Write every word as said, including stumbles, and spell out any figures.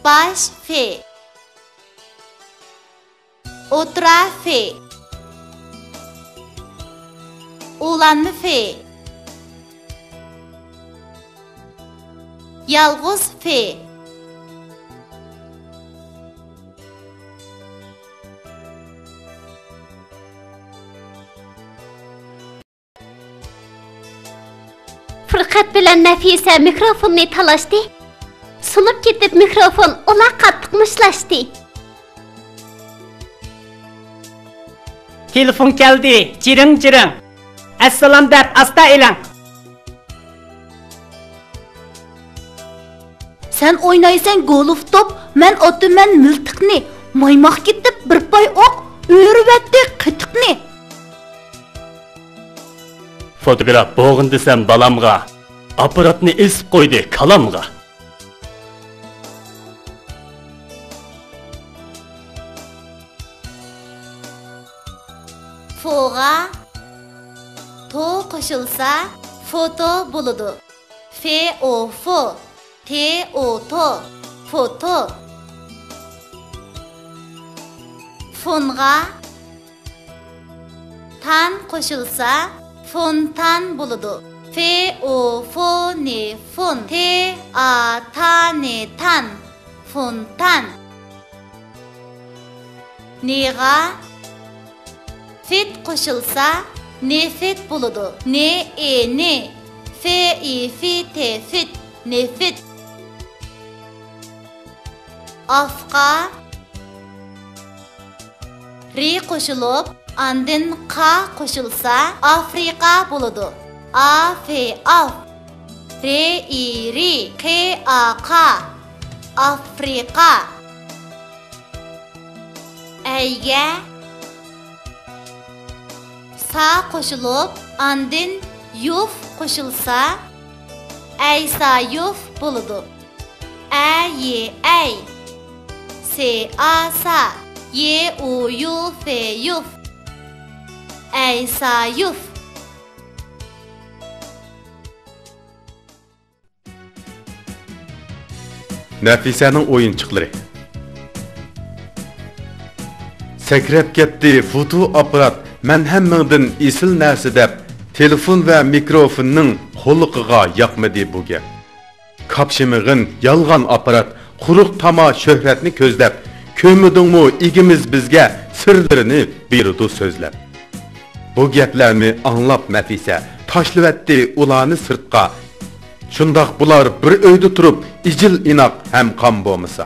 باش فې. ئوتتۇرا فې. ئۇلانما فې. يالغۇز فې. پۇرقەت بىلەن نەفىسە مىكروفوننى تالاشتى. سۇنۇپ كېتىپ مىكروفون ئۇلار قاتتىق مۇشتلاشتى. تېلېفون كەلدى، جىرىڭ جىرىڭ. ئەسسالام دەپ ئاستا ئېلىڭ. سەن ئوينايسەن گولف توپ، مەن ئاتىمەن مىلتىقنى. مايماق كېتىپ بىر پاي ئوق، ئۆرۈۋەتتى قېتىقنى. فوتوگراف بوغۇن دېسەم بالامغا، ئاپپاراتنى ئېسىپ قويدى كالامغا. فوغا تو قوشۇلسا، فوتو بولىدۇ. فې ئو فو، تې ئو تو، فوتو. فونغا تان قوشۇلسا، فونتان بولىدۇ. فې ئو فو نې فون، تې ئا تا نې تان، فونتان. نېغا فىت قوشۇلسا، نېفىت بولىدۇ. نې ئې نې، فې ئى فى تې فىت، نېفىت. ئافقا رى قوشۇلۇپ، ئاندىن قا قوشۇلسا، ئافرىقا بولىدۇ. ئا فې ئاف، رې ئى رى، قې ئا قا، ئافرىقا. ئەيگە سا قوشۇلۇپ، ئاندىن يۇف قوشۇلسا، ئەيسايۇف بولىدۇ. ئە يې ئەي، سې ئا سا، يې ئۇ يۇ فې يۇف، ئەيسايۇف. نەفىسەنىڭ ئويۇنچۇقلىرى. سەكرەپ كەتتى فوتو ئاپپارات، مەن ھەممىڭدىن ئېسىل نەرسە دەپ، تېلېفون ۋە مىكروفوننىڭ قۇلىقىغا ياقمىدى بۇ گەپ. كاپشىمىغىن يالغان ئاپپارات، قۇرۇق تاما شۆھرەتنى كۆزلەپ، كۆرمىدىڭمۇ ئىگىمىز بىزگە سىرلىرىنى بېرىدۇ سۆزلەپ. بۇ گەپلەرنى ئاڭلاپ نەفىسە تاشلىۋەتتى ئۇلارنى سىرتقا. شۇنداق بۇلار بىر ئۆيدە تۇرۇپ، ئىجىل ئىناق ھەم قان بولمىسا.